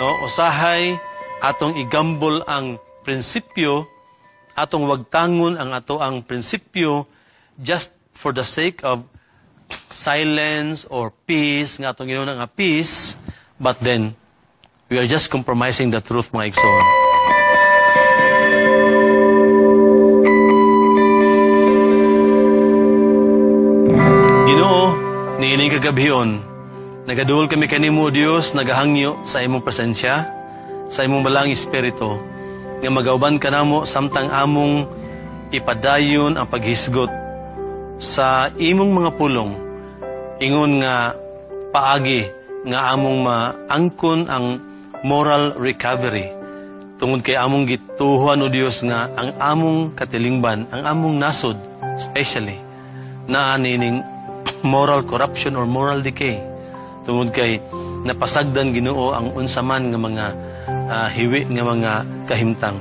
No, usahay atong igambol ang prinsipyo, atong wagtangon ang ato ang prinsipyo just for the sake of silence or peace, nga atong ginuuna nga peace, but then we are just compromising the truth, mga igsoon. Ginoo, niining kagabhion, nagaduol kami kanimo, Dios, nagahangyo sa imong presensya, sa imong balang espiritu, nga magauban kanamo samtang among ipadayon ang paghisgot sa imong mga pulong, ingon nga paagi nga among maangkon ang moral recovery. Tungod kay among gituhuan, o Dios, nga ang among katilingban, ang among nasod, especially, naa nining moral corruption or moral decay. Tungod kay napasagdan, Ginoo, ang unsaman nga mga hiwi nga mga kahimtang.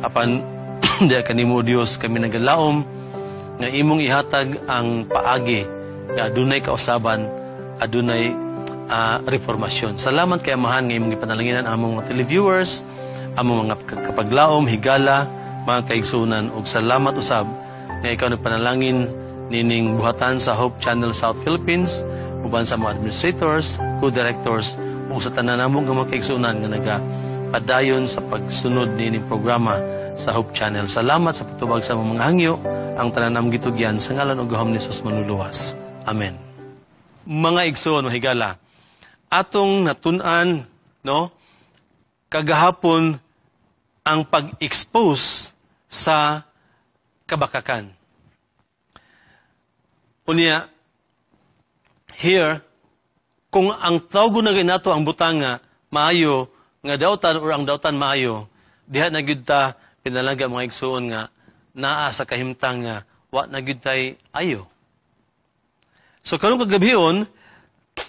Apan diya kanimo, Dios, kami nagalaom nga imong ihatag ang paagi nga adunay kausaban, adunay reformasyon. Salamat kay Amahan nga imong gipanalanginan among mga televiewers, among mga kapaglaom, higala, mga kaigsunan, ug salamat usab nga ikaw nagpanalangin nining buhatan sa Hope Channel South Philippines uban sa mga administrators, co-directors ug sa tanan namo nga mga kaigsunan nga nagapadayon sa pagsunod nining programa sa Hope Channel. Salamat sa patubag sa mga hangyo, ang tanan namong gitugyan sa ngalan ug gahom ni Jesus manluluwas. Amen. Mga igsoon, mahigala, atong natun-an, no, kagahapon ang pag-expose sa kabakakan. Unya, here, kung ang tawgo na nato ang butang nga maayo, nga dautan or ang dautan maayo, diha na gyud ta pinalaga, mga igsoon, nga naa sa kahimtang nga wa na gyud tay ayo. So karong kagabhion,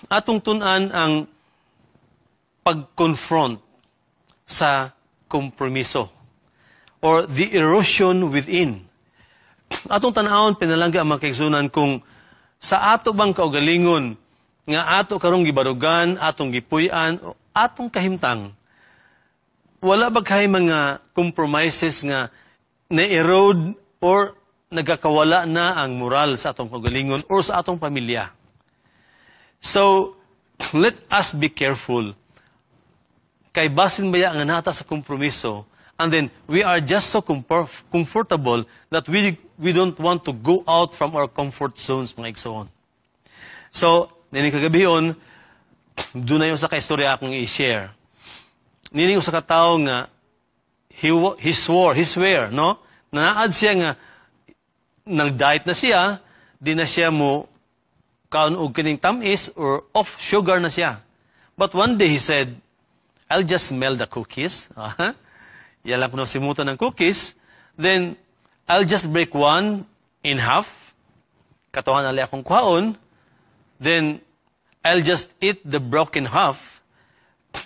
atong tun-an ang pag-confront sa kompromiso or the erosion within. Atong tan-awon, pinalangga, ang mga kaigsunan, kung sa ato bang kaugalingon nga ato karong gibarugan, atong gipuy-an, o atong kahimtang, wala ba kay mga compromises nga na-erode or nagakawala na ang moral sa atong kaugalingon or sa atong pamilya? So, let us be careful. Kay basin baya nga nata sa kompromiso, and then we are just so comfortable that we don't want to go out from our comfort zones, mga igsoon. So, nining kagabion, doon na yung sa kaistorya akong i-share. Nining usa ka tawo nga he swore, he swear, no? Nanaad siya nga nag-diet na siya, di na siya mo kaon og kining tamis or off sugar na siya. But one day he said, "I'll just smell the cookies." Iya lang kuno simutan ng cookies. "Then, I'll just break one in half. Katuhan ali akong kuhaon. Then, I'll just eat the broken half."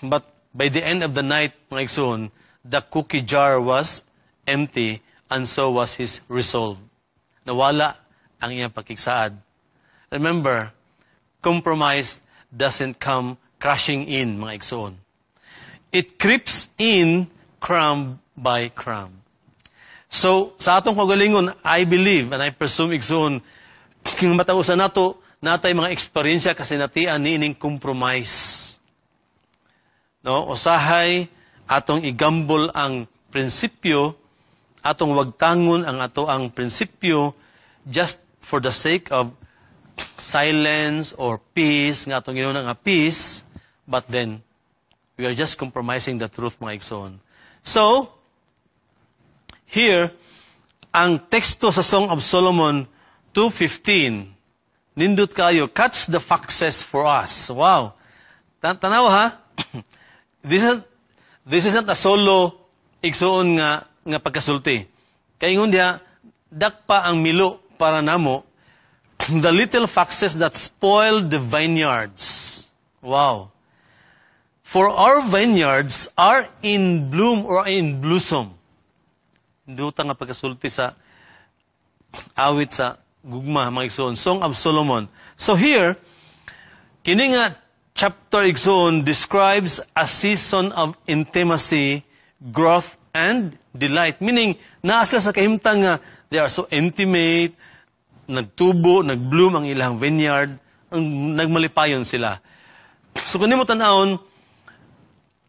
But by the end of the night, mga igsoon, the cookie jar was empty and so was his resolve. Nawala ang iyang pakigsaad. Remember, compromise doesn't come crashing in, mga igsoon. It creeps in crumb by crumb. So, sa atong kagalingon, I believe and I presume, igsoon, kung matausan nato, natay mga eksperyensya kasi natian niining compromise. No, usahay atong igambol ang prinsipyo, atong wagtangon ang ato ang prinsipyo just for the sake of silence or peace, nga atong ginuuna nga peace, but then we are just compromising the truth, mga igsoon. So, here, ang teksto sa Song of Solomon 2:15, nindot kayo, "Catch the foxes for us." Wow. Tanawa ha? This is not a solo igsoon nga pagkasulti. Kay ingon diha, dakpa ang milo para namo, the little foxes that spoil the vineyards. Wow. For our vineyards are in bloom or in blossom. Duta nga pagkasulti sa awit sa gugma, mga igsoon, Song of Solomon. So here, kini nga chapter, igsoon, describes a season of intimacy, growth, and delight. Meaning, naa sila sa kahimtang nga they are so intimate, nagtubo, nag-bloom ang ilang vineyard, ang nagmalipayon sila. So kung mo tan-awon,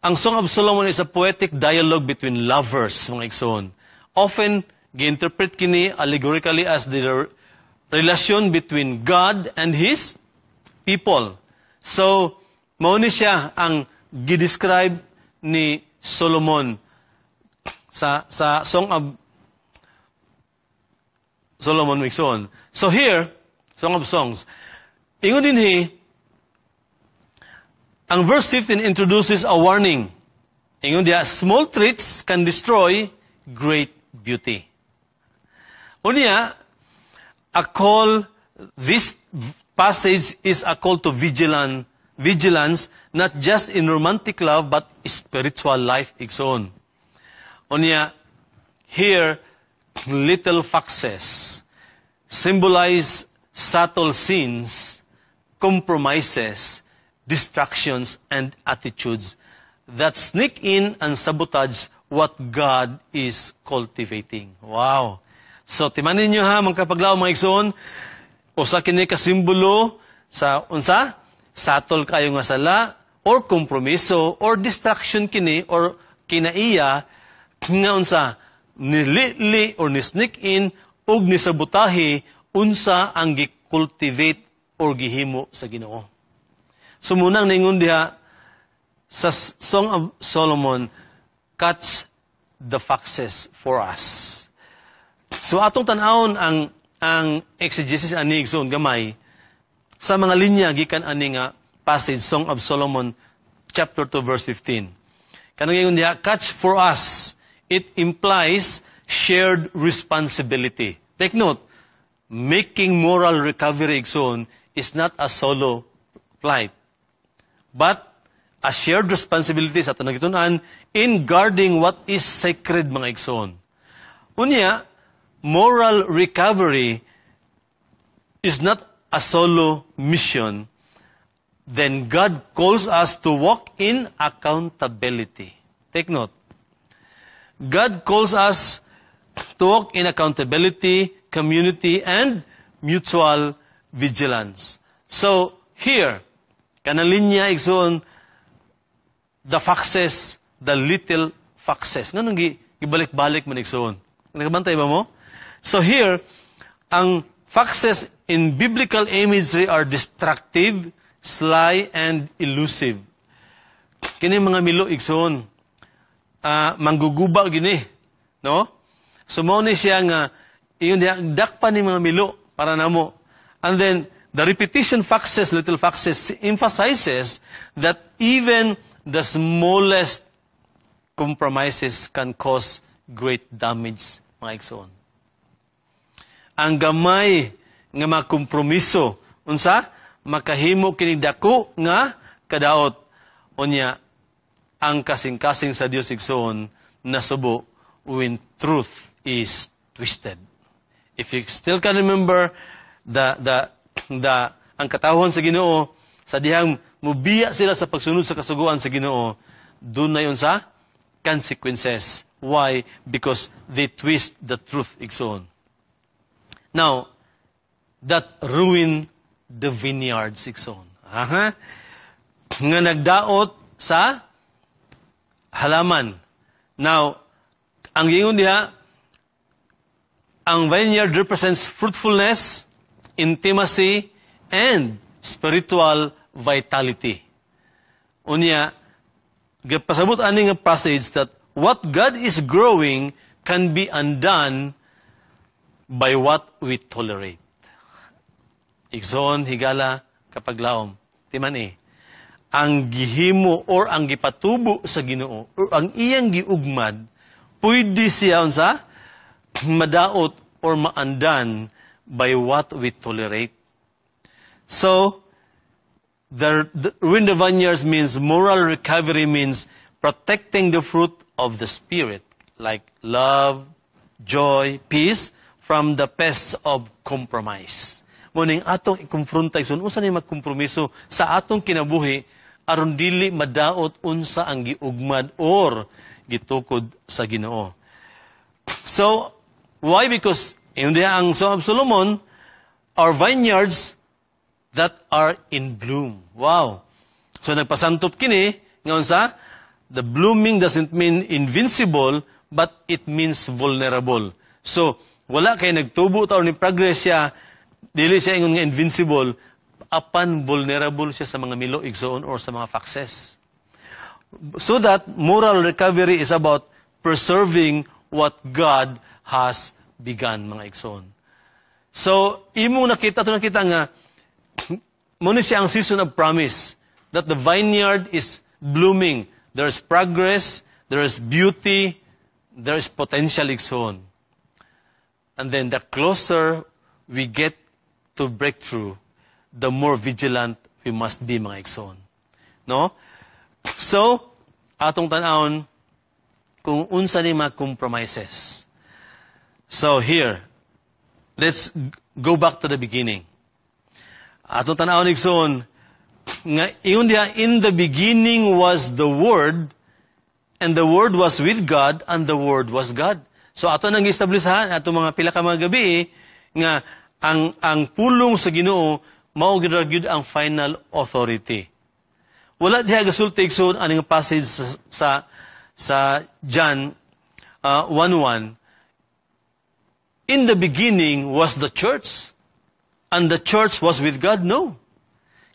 ang Song of Solomon is a poetic dialogue between lovers, mga igsoon. Often, gi-interpret kini allegorically as the relation between God and His people. So, mao ni siya ang gi-describe ni Solomon sa Song of Solomon, igsoon. So here, Song of Songs, ingon dinhi, ang verse 15 introduces a warning. Ingon diha, small traits can destroy great beauty. Unya, a call, this passage is a call to vigilance, not just in romantic love, but spiritual life, igsoon. Unya, here, little foxes symbolize subtle sins, compromises, distractions, and attitudes that sneak in and sabotage what God is cultivating. Wow! So, timanin nyo ha, mga kapaglaom, mga igsoon, usa kini ka simbolo sa unsa? Subtle kayo nga sala, or kompromiso, or distraction kini, or kinaiya, nga unsa, nilili or ni-sneak in, ug nisabotahe, unsa ang gi-cultivate or gihimo sa Ginoo. So munang ningon diha sa Song of Solomon, "Catch the foxes for us." So atong tan-awon ang exegesis ani, igsoon, gamay sa mga linya gikan ani nga passage, Song of Solomon chapter 2 verse 15. Kanang ingon diha, "Catch for us," it implies shared responsibility. Take note, making moral recovery, igsoon, is not a solo flight, but a shared responsibility sa tanang in guarding what is sacred, mga igsoon. Unya, moral recovery is not a solo mission, then God calls us to walk in accountability. Take note. God calls us to walk in accountability, community, and mutual vigilance. So, here, kanang linya, igsoon, the foxes, the little foxes. Nganong gibalik-balik man, igsoon? Nakabantay ba mo? So here, ang foxes in biblical imagery are destructive, sly, and elusive. Kini mga milo, igsoon, mangguguba gini, no? So mao ni siya nga iyon diha dakpa ni mga milo para namo. And then the repetition "foxes, little foxes" emphasizes that even the smallest compromises can cause great damage, mga igsoon. Ang gamay nga makompromiso, unsa? Makahimo kini dako nga kadaot. Unya, ang kasing-kasing sa Dios, igsoon, nasubo when truth is twisted. If you still can remember the ang katawhan sa Ginoo sa dihang mubiya sila sa pagsunod sa kasuguan sa Ginoo, duna yun sa consequences. Why? Because they twist the truth, igsoon. Now, that ruin the vineyards, igsoon. Aha. Nga nagdaot sa halaman. Now, ang ingon diha, ang vineyard represents fruitfulness, intimacy, and spiritual vitality. Unya, gipasabot ani nga passage that what God is growing can be undone by what we tolerate. Igsoon, higala, kapaglaom. Timan eh. Ang gihimo or ang gipatubo sa Ginoo or ang iyang giugmad, pwede siya unsa madaot or ma-undone by what we tolerate. So, the ruin the vineyards means moral recovery means protecting the fruit of the Spirit, like love, joy, peace, from the pests of compromise. Muning atong ikonfronta, igsoon, unsa ni magkompromiso sa atong kinabuhi. aron dili madaot unsa ang giugmad or gitukod sa Ginoo. So, why? Because ingon diha ang Song of Solomon, our vineyards that are in bloom. Wow. So nagpasantop kini nga unsa? The blooming doesn't mean invincible, but it means vulnerable. So, wala kay nagtubo ta or ni progress siya, dili siya ingon nga invincible, apan vulnerable siya sa mga milo, igsoon, or sa mga foxes. So that moral recovery is about preserving what God has begun, mga igsoon. So, imo nakita, ito nakita nga, mao siya ang season of promise, that the vineyard is blooming. There is progress, there is beauty, there is potential, igsoon. And then the closer we get to breakthrough, the more vigilant we must be, mga igsoon. No? So, atong tan-awon kung unsa ni mga compromises. So here, let's go back to the beginning. Atong tan-awon, igsoon, nga ingon diha, "In the beginning was the Word, and the Word was with God, and the Word was God." So ato nang establish ato mga pila ka mga gabi nga ang pulong sa Ginoo mao gyud ang final authority. Wala diha gasulti, igsoon, aning passage sa John 1:1. "In the beginning was the church, and the church was with God." No.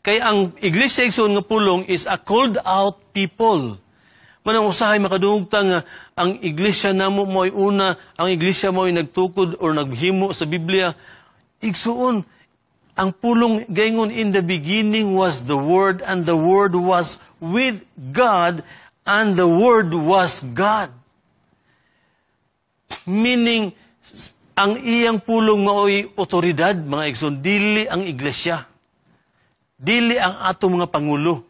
Kay ang iglesia, igsoon, nga pulong is a called out people. Manang usahay makadungog ta nga ang iglesia namo mo'y una, ang iglesia mo'y nagtukod or naghimo sa Biblia. Igsuon, ang pulong gaingon, "In the beginning was the Word, and the Word was with God, and the Word was God." Meaning, ang iyang pulong mao'y otoridad, mga igsoon, dili ang iglesia. Dili ang atong mga pangulo.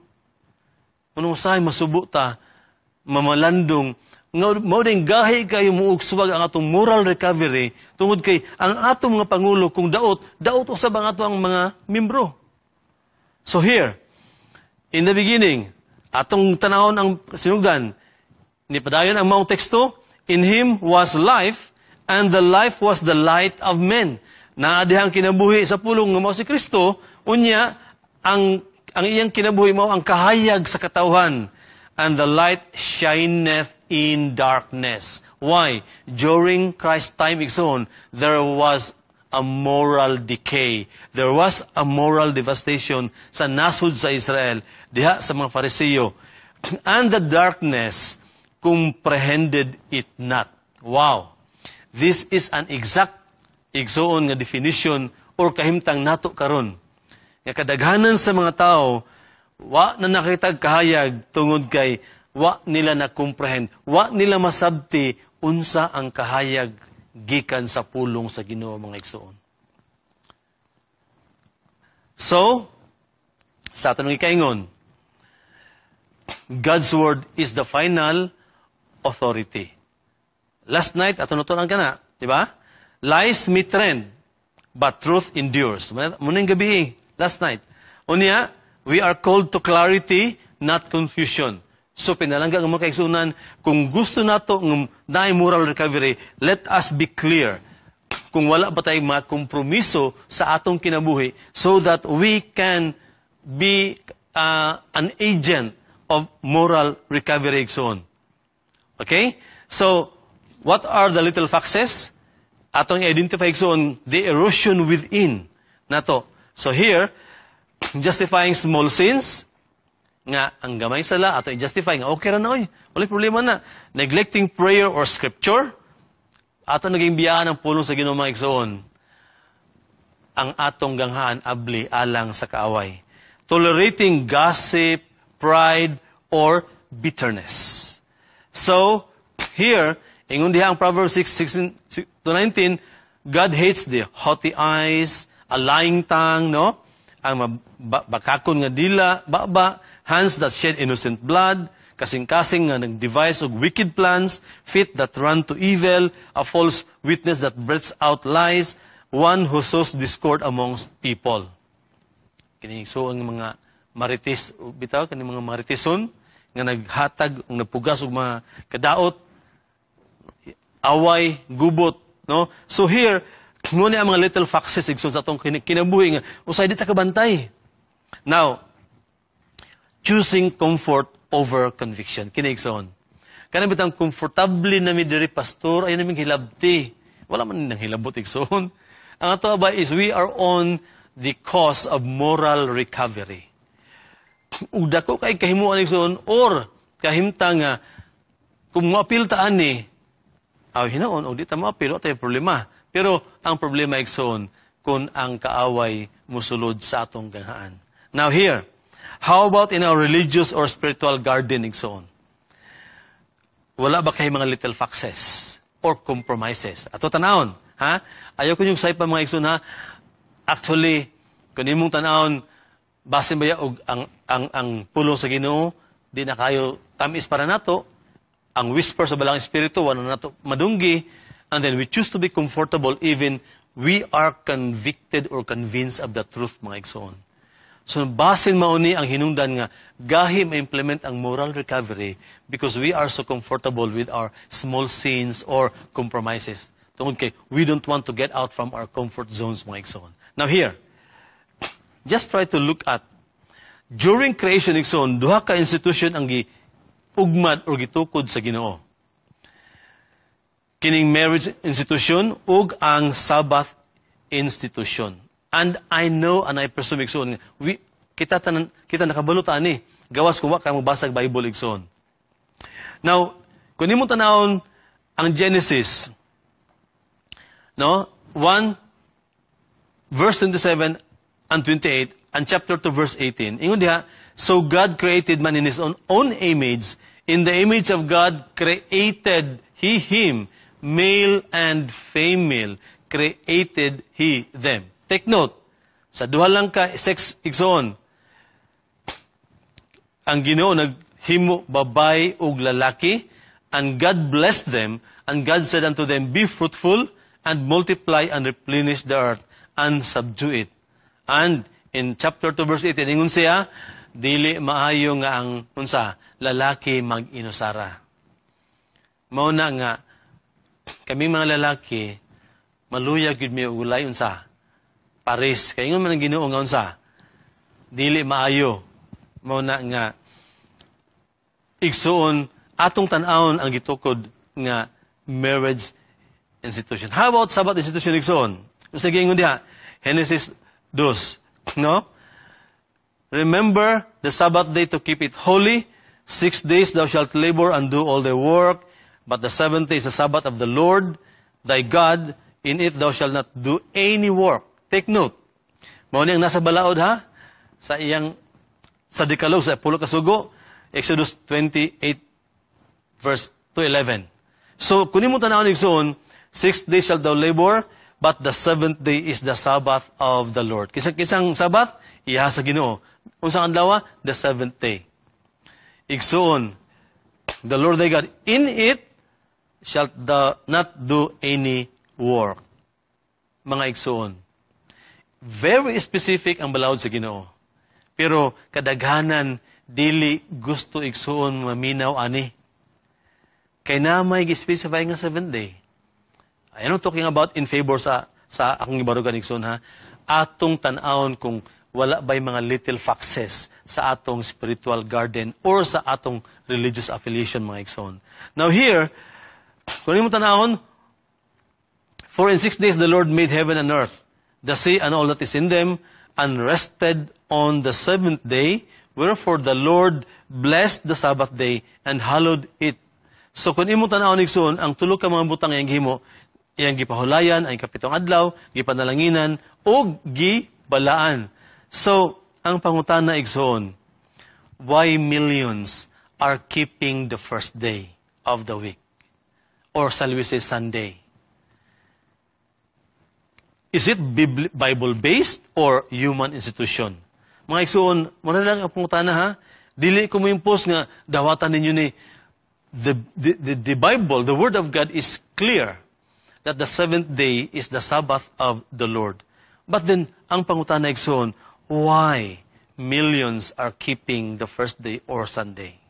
Manang usahay masubo ta, mamalandong, nga mao din gahi kayo muugswag ang atong moral recovery tungod kay ang atong mga pangulo kung daot, daot usab ang ato ang mga membro. So here, in the beginning, atong tanawon ang sinugdan, ni padayon ang maong teksto, "In Him was life, and the life was the light of men." Naa dihang kinabuhi sa pulong nga mao si Kristo, unya ang iyang kinabuhi mao ang kahayag sa katawhan. "And the light shineth in darkness." Why? During Christ's time, igsoon, there was a moral decay. There was a moral devastation sa nasod sa Israel, diha sa mga Fariseo. "And the darkness comprehended it not." Wow! This is an exact, igsoon, nga definition or kahimtang nato karon. Nga kadaghanan sa mga tao, wa na nakitag kahayag tungod kay wa nila na comprehend, wa nila masabti unsa ang kahayag gikan sa pulong sa Ginoo, mga igsoon. So, sa atong ikaingon, God's word is the final authority. Last night, ato natunan kana, di ba? Lies may trend, but truth endures. Mao ning gabi, last night. Unya, we are called to clarity, not confusion. So, pinalangga nga mga kaigsunan, kung gusto nato ng naay moral recovery, let us be clear kung wala ba tayong mga kompromiso sa atong kinabuhi so that we can be an agent of moral recovery, igsoon. Okay? So, what are the little foxes? Atong identify, igsoon, the erosion within nato. So here, justifying small sins, nga ang gamay sala ato i-justify nga okay ra na oy. Wala problema na. Neglecting prayer or scripture, ato naging biyaan ang pulong sa Ginoo, mga igsoon. Ang atong ganghaan abli alang sa kaaway. Tolerating gossip, pride, or bitterness. So, here, ingon diha ang Proverbs 6, 16 to 19, God hates the haughty eyes, a lying tongue, no? Ang bakakon nga dila, baba, hands that shed innocent blood, kasing-kasing nga nag-devise og wicked plans, feet that run to evil, a false witness that breathes out lies, one who sows discord amongst people. Kini so ang mga Marites bitaw, kani mga Mariteson nga naghatag ug nagpugas og mga kadaot, away, gubot, no? So here, mao ni ang mga little foxes, igsoon, sa atong kinabuhi nga usay di ta kabantay. Now, choosing comfort over conviction. Kini, igsoon. Kanang bitang komportable na mi diri, pastor, ay naming hilabti. Wala man nang hilabot, igsoon. Ang ato ba is we are on the cause of moral recovery. Ug dako kay kahimuan, igsoon, or kahimta nga kung moapil ta ani, aw hinaon og di ta moapil, wa tay problema. Pero ang problema, igsoon, kung ang kaaway musulod sa atong ganghaan. Now here, how about in our religious or spiritual garden, igsoon? Wala ba kay mga little foxes or compromises? Ato tanawon, ha? Ayaw ko yung pa mga igsoon, ha? Actually, kung imong tanawon, basin ba og ang pulong sa Ginoo, di na kayo tamis para nato, ang whisper sa Balaang Espiritu, wala na nato madunggi, and then we choose to be comfortable even we are convicted or convinced of the truth, mga igsoon. So, basin mao ni ang hinungdan nga gahi ma-implement ang moral recovery because we are so comfortable with our small sins or compromises. Tungod kay we don't want to get out from our comfort zones, mga igsoon. Now here, just try to look at during creation, igsoon, duha ka institution ang gi-ugmad or gitukod sa Ginoo. Kining marriage institution ug ang Sabbath institution. And I know and I presume, igsoon, we kita tanan kita nakabalo ta ani gawas kung wa ka mobasag Bible, igsoon. Now, kung nimo tanawon ang Genesis, no, 1 verse 27 and 28 and chapter 2 verse 18. Ingon diha, "So God created man in his own image, in the image of God created he him, male and female created he them." Take note, sa duha lang ka sex, igsoon, ang Ginoo naghimo babae ug lalaki, and God blessed them, and God said unto them, "Be fruitful, and multiply, and replenish the earth, and subdue it." And in chapter 2 verse 18, ingon siya, dili maayo nga ang unsa lalaki mag-inusara. Mao na nga kami mga lalaki maluya gyud mi og walay unsa pares kay ingon man ang Ginoo nga unsa dili maayo. Mao na nga, igsoon, atong tan-awon ang gitukod nga marriage institution. How about Sabbath institution, igsoon? Sige, ingon diha Genesis 2, no? "Remember the Sabbath day to keep it holy. 6 days thou shalt labor and do all thy work, but the seventh day is the Sabbath of the Lord thy God. In it thou shalt not do any work." Take note. Mao ni ang nasa balaod, ha, sa iyang sa Decalogue, sa Pulo Kasugo, Exodus 28 verse to 11. So, kung imo tanawon, igsoon, "6 days shalt thou labor, but the seventh day is the Sabbath of the Lord." Kisang Sabbath, iha sa Ginoo. Unsang adlaw? The seventh day. Igsoon, "The Lord thy God, in it shalt thou not do any work." Mga igsoon, very specific ang balaod sa Ginoo. Pero kadaghanan dili gusto, igsoon, maminaw ani. Kay na may gi-specify nga seventh day. I am not talking about in favor sa akong gibarugan, igsoon, ha. Atong tan-awon kung wala ba'y mga little foxes sa atong spiritual garden or sa atong religious affiliation, mga igsoon. Now here, kung imo tan-awon, "For in 6 days the Lord made heaven and earth, the sea and all that is in them, and rested on the seventh day. Wherefore the Lord blessed the Sabbath day and hallowed it." So kung imo tan-awon, igsoon, ang tulo ka mga butang iyang gihimo, iyang gipahulayan ang ikapitong adlaw, gipanalanginan ug gibalaan. So, ang pangutana, igsoon, why millions are keeping the first day of the week? Or shall we say Sunday? Is it Bible-based or human institution? Mga igsoon, muna lang ang pangutana, ha. Dili ko mo impose nga dawatan ninyo ni the Bible, the Word of God is clear that the seventh day is the Sabbath of the Lord. But then, ang pangutana, igsoon, why Millions are keeping the first day or Sunday.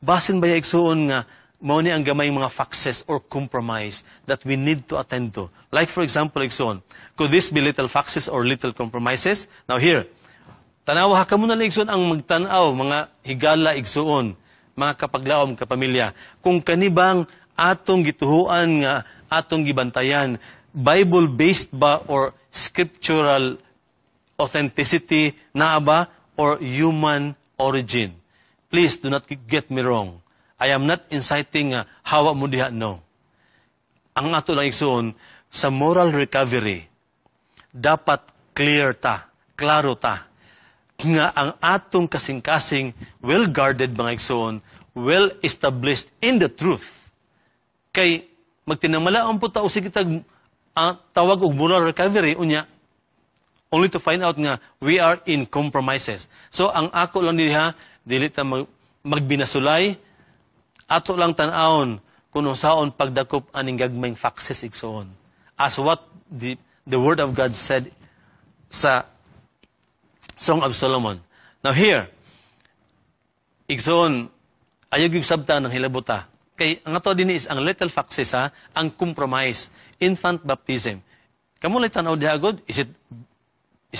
Basin ba igsuon nga mao ni ang gamay mga foxes or compromise that we need to attend to? Like for example, igsuon, could this be little foxes or little compromises? Now here, tanawa ka muna, igsuon, ang magtanaw, mga higala igsuon, mga kapaglaom, kapamilya. Kung kanibang atong gituhuan nga atong gibantayan, Bible-based ba or scriptural authenticity naa ba or human origin? Please do not get me wrong. I am not inciting hawa mo diha, no. Ang ato lang igsuon, sa moral recovery, dapat clear ta, klaro ta, nga ang atong kasing-kasing well-guarded, mga igsuon, well-established in the truth. Kay magtinamala ang puta o sige tag tawag og moral recovery unya only to find out nga we are in compromises. So ang ako lang diha, dili ta magbinasulay, ato lang tan-awon kung unsaon pagdakop aning gagmayng foxes, igsoon. As what the Word of God said sa Song of Solomon. Now here, igsoon, ayaw yung sabta ng hilabuta. Kay ang ato din is ang little foxes ha, ang compromise, infant baptism. Kamo lang tanaw diha gud, is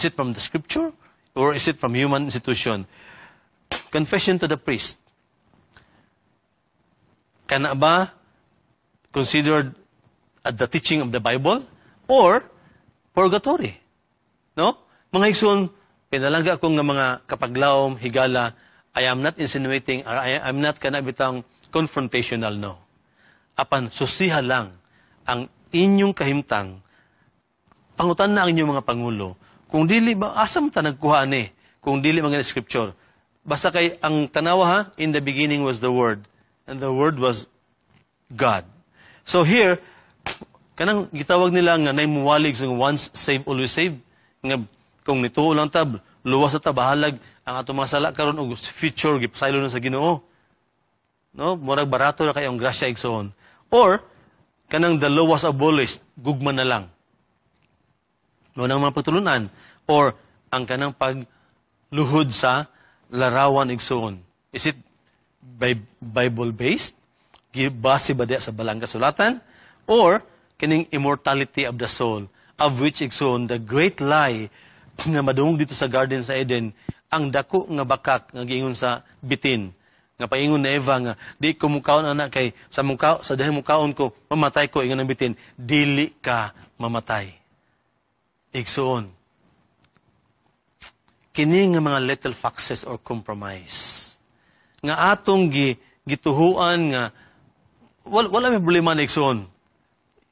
it from the scripture or is it from human institution? Confession to the priest. Kana ba considered at the teaching of the Bible or purgatory? No? Mga igsoon, pinalangga ko nga mga kapaglaom, higala, I am not insinuating, or I am not kana bitang confrontational, no. Apan susiha lang ang inyong kahimtang, pangutan na ang inyong mga pangulo. Kung dili ba, asa man ta nagkuha ni? Kung dili mga scripture. Basta kay ang tanawa ha, in the beginning was the Word, and the Word was God. So here, kanang gitawag nila nga nay muwalig sa once save, always save. Nga kung nituo lang tab, luwas ta, bahalag ang atong mga sala karon og future gipasaylo na sa Ginoo. No, murag barato na kayo ang grasya, igsoon. Or kanang the law was abolished, gugma na lang. No nang mga patulunan or ang kanang pagluhod sa larawan, igsoon. Is it Bible based? Base ba diya sa balang kasulatan? Or kining immortality of the soul, of which, igsoon, the great lie nga madungog dito sa garden sa Eden, ang dako nga bakak nga giingon sa bitin nga paingon na Eva nga di ko mukaon ana kay sa muka sa dahil mukaon ko mamatay ko, ingon ang bitin, "Dili ka mamatay." Igsoon, kini nga mga little foxes or compromise nga atong gituhuan nga wala may problema na, igsoon,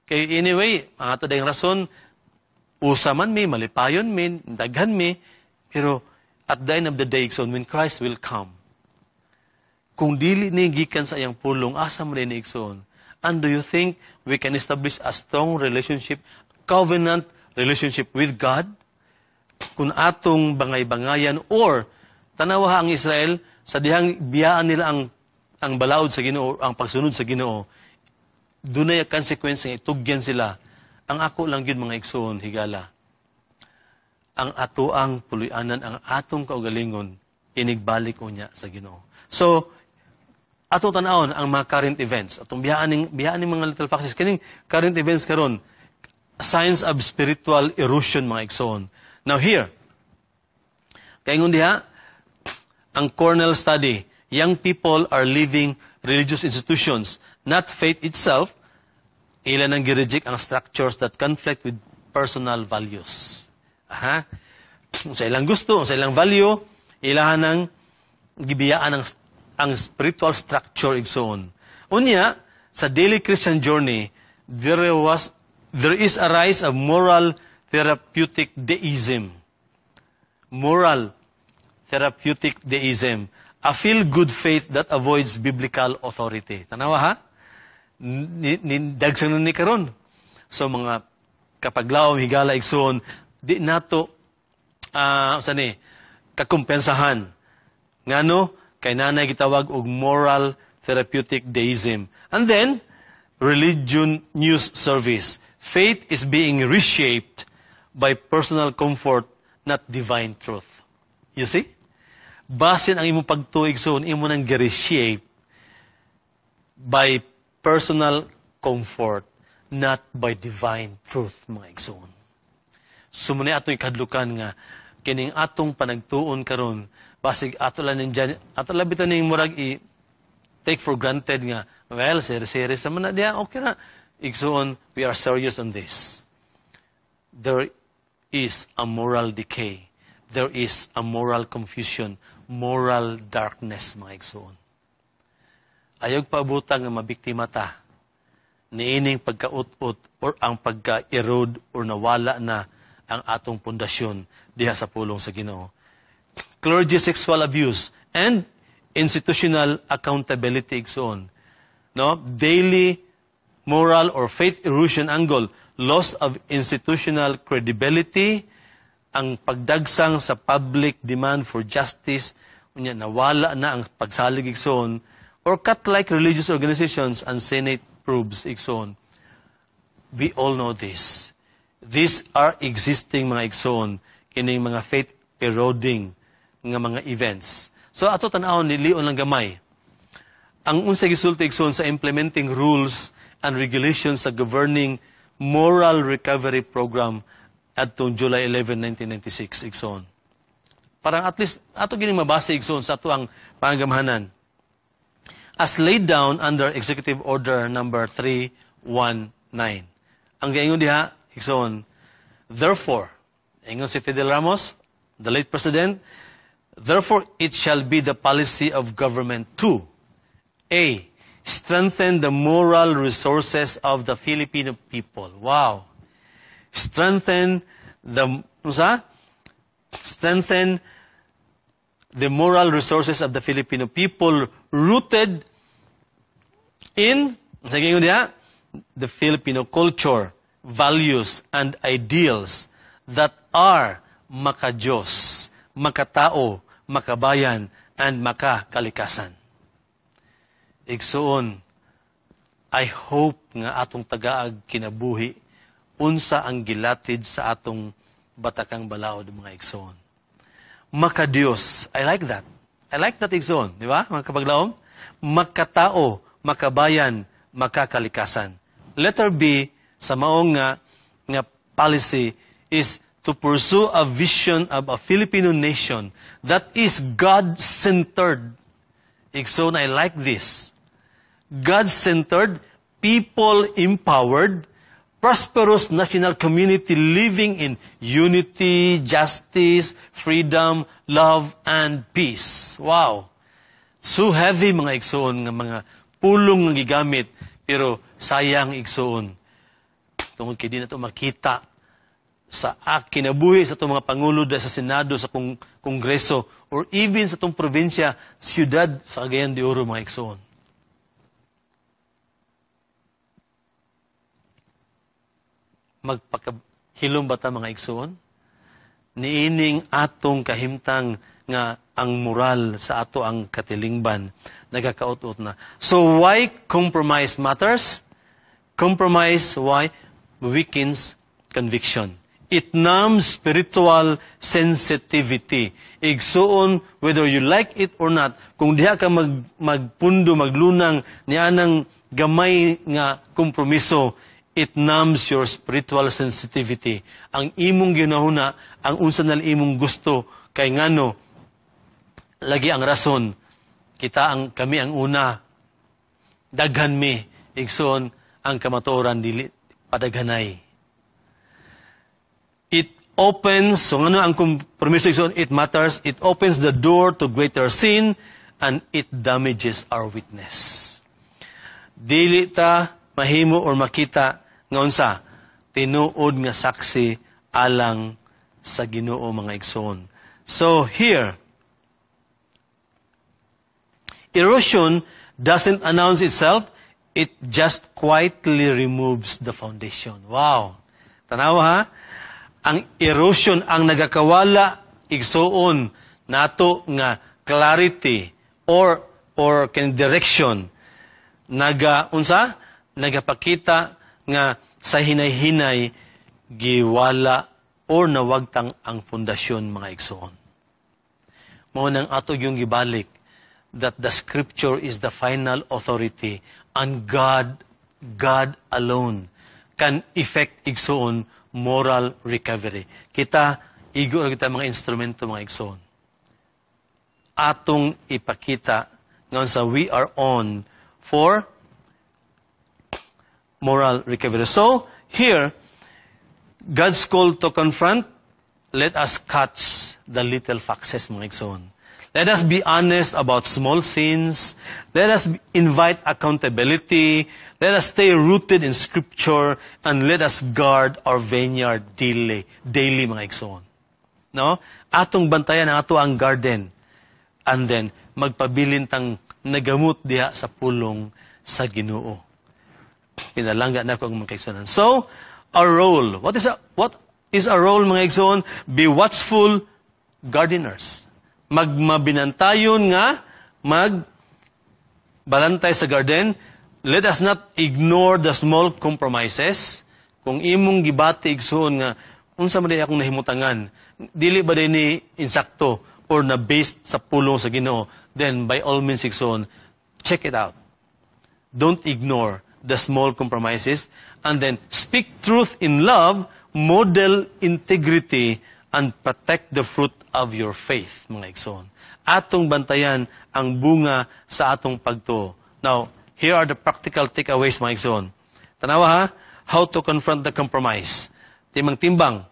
kay anyway ang ato dayang rason, usa man mi, malipayon mi, daghan mi, pero at the end of the day, igsoon, when Christ will come, kung dili ni gikan sa iyang pulong, asa man ni, igsoon? And do you think we can establish a strong relationship, covenant relationship with God, kung atong bangay-bangayan? Or tanawa ang Israel sa dihang biyaan nila ang balaod sa Ginoo, ang pagsunod sa Ginoo, dunay consequence nga itugyan sila. Ang ako lang gyud, mga igsoon, higala, ang atoang puloy-anan, ang atong kaugalingon, inigbalik unya sa Ginoo. So, atong tan-awon ang mga current events. Atong biyaan ning mga little foxes kining current events karon, signs of spiritual erosion, mga igsoon. Now here, kaingon diha ang Cornell study, young people are leaving religious institutions, not faith itself. Ila nang gi-reject ang structures that conflict with personal values. Aha. Sa ilang gusto, sa ilang value, ilahan ng gibiyaan ang spiritual structure, igsoon. Unya, sa daily Christian journey, there is a rise of moral therapeutic deism. Moral therapeutic deism. A feel-good faith that avoids biblical authority. Tanawa ha? Ni dagsang ni karon. So mga kapaglaom, higala, igsoon, di nato sa ni kakumpensahan. Ngano kay nanay gitawag og moral therapeutic deism. And then Religion News Service. Faith is being reshaped by personal comfort, not divine truth. You see? Basin ang imong pagtuo, igsoon, imo nang gi-reshape by personal comfort, not by divine truth, mga igsoon. So mao atong ikadlukan nga kining atong panagtuon karon, basig ato lang ning ato lang bitaw ning murag i take for granted nga, well, serious naman na diya, okay na. Igsoon, we are serious on this. There is a moral decay. There is a moral confusion, moral darkness, mga igsoon. Ayog paabuta nga mabiktima ta niining pagkaut-ut or ang pagka-erode or nawala na ang atong pundasyon diha sa pulong sa Ginoo. Clergy sexual abuse and institutional accountability, igsoon. No? Daily moral or faith erosion angle, loss of institutional credibility, ang pagdagsang sa public demand for justice, unya nawala na ang pagsalig, igsoon, or cult-like religious organizations and Senate probes, igsoon. We all know this. These are existing, mga igsoon, kining mga faith eroding nga mga events. So ato tan-awon ni Leon lang gamay. Ang unsa gisulti, igsoon, sa implementing rules and regulations sa governing moral recovery program adtong July 11, 1996, igsoon. Parang at least ato gining mabasa, igsoon, sa ato ang pangamhanan. As laid down under Executive Order number 319. Ang gaingon diha, igsoon, therefore, ingon si Fidel Ramos, the late president, "Therefore it shall be the policy of government to A. Strengthen the moral resources of the Filipino people." Wow. Strengthen the, unsa? Strengthen the moral resources of the Filipino people rooted in, sige diha, the Filipino culture, values, and ideals that are makajos, makatao, makabayan, and makakalikasan. Igsuon, I hope nga atong tagaag kinabuhi unsa ang gilatid sa atong batakang balaod, mga igsoon. Makadiyos. I like that. I like that, igsoon. Di ba, mga kapaglaom? Makatao, makabayan, makakalikasan. Letter B sa maong nga policy is to pursue a vision of a Filipino nation that is God-centered. Igsoon, I like this. God-centered, people-empowered, prosperous national community living in unity, justice, freedom, love, and peace. Wow! So heavy, mga igsoon, nga mga pulong nga gigamit, pero sayang, igsoon, tungod kay di na to makita sa kinabuhi sa itong mga pangulo sa Senado, sa Kongreso, or even sa itong probinsya, siyudad sa Cagayan de Oro, mga igsoon. Magpakahilom ba ta, mga igsoon? Niining atong kahimtang nga ang moral sa ato ang katilingban nagakaut-ut na. So why compromise matters? Compromise, why? Weakens conviction. It numbs spiritual sensitivity. Igsuon, whether you like it or not, kung diha ka magpundo, maglunang, nianang gamay nga kompromiso, it numbs your spiritual sensitivity. Ang imong ginahuna, ang unsa na imong gusto, kay ngano, lagi ang rason, kita ang kami ang una, daghan mi, igsoon, ang kamatuoran dili padaghanay. It opens, so ano ang kompromiso, igsoon, it matters, it opens the door to greater sin, and it damages our witness. Dili ta mahimo or makita nga unsa tinuod nga saksi alang sa Ginoo, mga igsoon. So here, erosion doesn't announce itself, it just quietly removes the foundation. Wow. Tanawa ha? Ang erosion ang nagakawala, igsoon, nato nga clarity or can direction, naga unsa nagapakita nga sa hinay-hinay giwala or nawagtang ang pundasyon, mga igsoon. Mao nang ato yung gibalik that the Scripture is the final authority and God, God alone can effect, igsoon, moral recovery. Kita, igo ra kita mga instrumento, mga igsoon. Atong ipakita nga sa we are on for moral recovery. So, here, God's call to confront, let us catch the little foxes, mga igsoon. Let us be honest about small sins. Let us invite accountability. Let us stay rooted in Scripture and let us guard our vineyard daily, daily, mga igsoon. No? Atong bantayan ang ato ang garden. And then, magpabilin tang nagamut diha sa pulong sa Ginoo. Pinalangga nako ang mga kaigsuonan. So, our role. What is our role, mga igsoon? Be watchful gardeners. Magmabinantayon nga mag balantay sa garden. Let us not ignore the small compromises. Kung imong gibati, igsoon, nga unsa man akong nahimutangan, dili ba ni insakto or na based sa pulong sa Ginoo, then by all means, igsoon, check it out. Don't ignore the small compromises and then speak truth in love, model integrity, and protect the fruit of your faith, mga igsoon. Atong bantayan ang bunga sa atong pagtuo. Now, here are the practical takeaways, mga igsoon. Tanawa ha, how to confront the compromise. Timbang-timbang,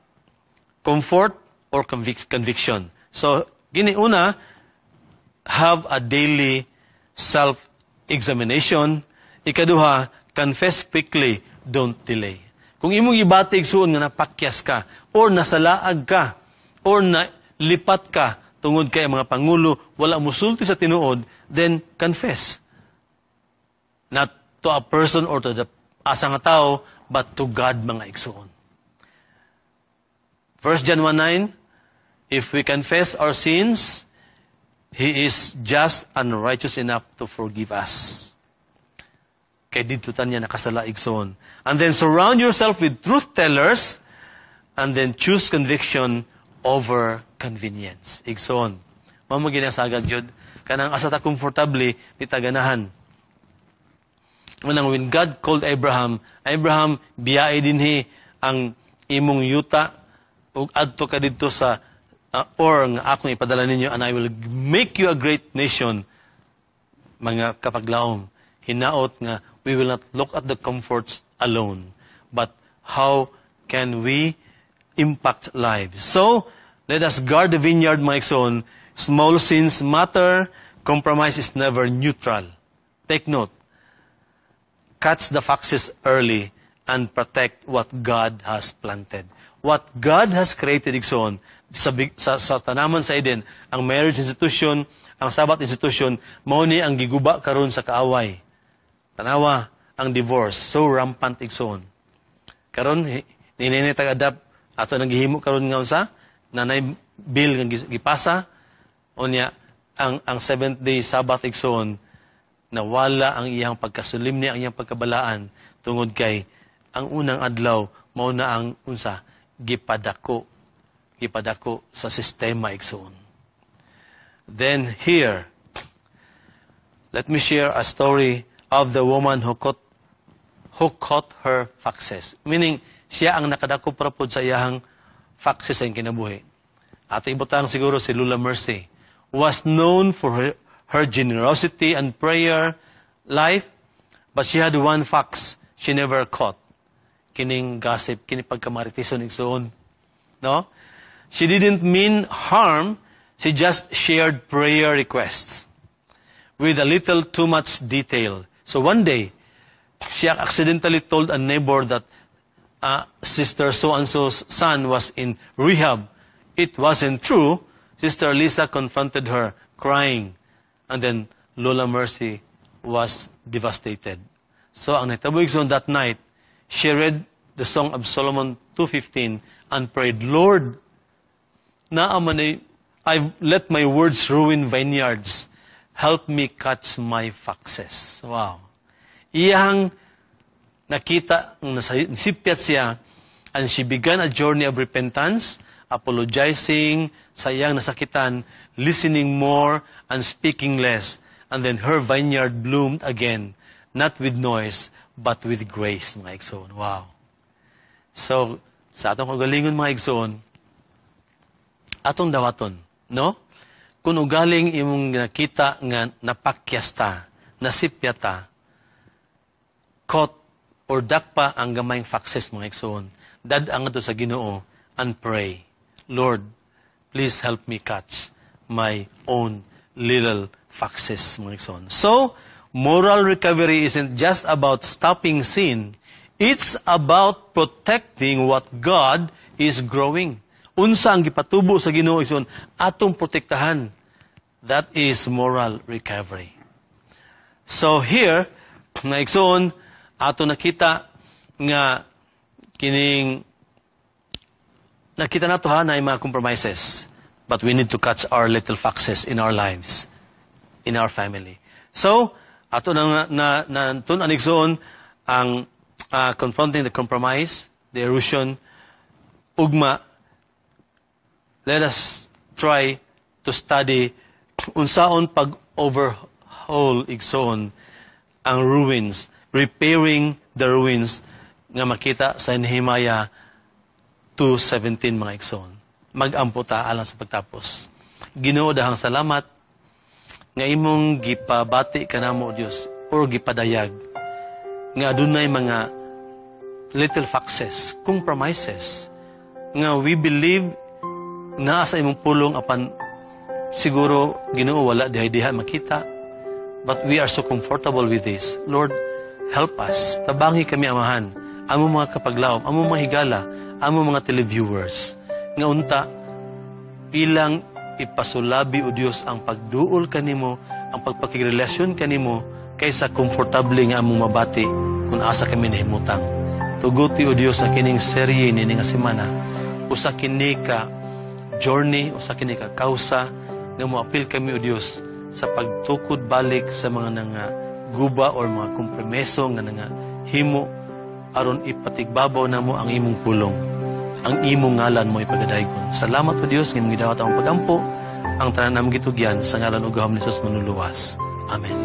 comfort or conviction. So, gini una, have a daily self-examination. Ikaduha, confess quickly, don't delay. Kung imong ibati, igsuon, nga napakyas ka, or nasalaag ka, or nalipat ka, tungod kay ang mga pangulo, wala musulti sa tinuod, then confess. Not to a person or to the asa nga tao, but to God, mga igsuon. 1 John 1:9, "If we confess our sins, He is just and righteous enough to forgive us." Kay didto ta niya nakasala, igsoon. And then surround yourself with truth tellers and then choose conviction over convenience. Igsoon. Mao mo ginasagad yun. Kanang asa ta komportable, di ta ganahan. Manang when God called Abraham, "Abraham, biyai dinhi ang imong yuta ug adto ka didto sa or nga akong ipadala ninyo and I will make you a great nation." Mga kapaglaom, hinaot nga we will not look at the comforts alone, but how can we impact lives? So, let us guard the vineyard, mga igsoon. Small sins matter. Compromise is never neutral. Take note. Catch the foxes early and protect what God has planted. What God has created, igsoon, sa tanaman sa Eden, ang marriage institution, ang Sabbath institution, mao ni ang giguba karon sa kaaway. Tanawa, ang divorce, so rampant, igsoon. Karon, ninini tag adapt, ato nang gihimo karon nga unsa, nanay bill nga gipasa, unya, ang seventh day Sabbath, igsoon, nawala ang iyang pagkasulimni, ang iyang pagkabalaan, tungod kay ang unang adlaw, mao na ang unsa, gipadako sa sistema, igsoon. Then here, let me share a story of the woman who caught her foxes. Meaning, siya ang nakadako pra pod sa iyahang foxes sa iyang kinabuhi. Ato ibutang siguro si Lola Mercy was known for her generosity and prayer life, but she had one fox she never caught. Kining gossip, kini pagkamariteson, igsoon. No? She didn't mean harm, she just shared prayer requests with a little too much detail. So one day, she accidentally told a neighbor that Sister so-and-so's son was in rehab. It wasn't true. Sister Lisa confronted her, crying. And then Lola Mercy was devastated. So ang nahitabo, igsoon, that night, she read the Song of Solomon 2:15 and prayed, "Lord, naa man I've let my words ruin vineyards. Help me catch my foxes." Wow. Iyang nakita, nasipyat siya, and she began a journey of repentance, apologizing sa iyang nasakitan, listening more and speaking less. And then her vineyard bloomed again, not with noise, but with grace, mga igsoon. Wow. So, sa atong kaugalingon, mga igsoon, atong dawaton, no? Kung ugaling imong nakita nga napakyas ta, nasipya ta, caught or dakpa ang gamayng foxes, mga igsoon, dad-a ngadto sa Ginoo and pray, "Lord, please help me catch my own little foxes," mga igsoon. So, moral recovery isn't just about stopping sin. It's about protecting what God is growing. Unsa ang gipatubo sa Ginoo, igsoon, atong protektahan. That is moral recovery. So here, mga igsoon, ato nakita nga kining nakita nato ha na mga compromises. But we need to catch our little foxes in our lives, in our family. So, ato na tun-an, igsoon, ang confronting the compromise, the erosion, ugma, let us try to study unsaon pag-overhaul, igsoon, ang ruins, repairing the ruins nga makita sa Nehemiah 2:17, mga igsoon. Mag-ampo ta alang sa pagtapos. Ginoo, daghang salamat nga imong gipabati kanamo, Dios, or gipadayag nga adunay mga little foxes, compromises nga we believe naa sa imong pulong, apan siguro, Ginoo, wala dihay diha makita, but we are so comfortable with this. Lord, help us. Tabangi kami, Amahan, among mga kapaglaom, among mga higala, among mga televiewers, nga unta ilang ipasulabi, o Dios, ang pagduol kanimo, ang pagpakigrelasyon kanimo, kaysa komportable nga among mabati kung asa kami nahimutang. Tuguti, o Dios, na kining serye nini nga semana, usa kini ka journey, usa kini ka kausa nga moapil kami, o Dios, sa pagtukod balik sa mga nanga guba or mga kompromiso nga nanga himo aron ipatigbabaw namo ang imong pulong, ang imong ngalan mo ipagadaygon. Salamat, O Dios, nga imong gidawat ang pagampo, ang tanan namong gitugyan sa ngalan ug gahom ni Jesus Manluluwas. Amen.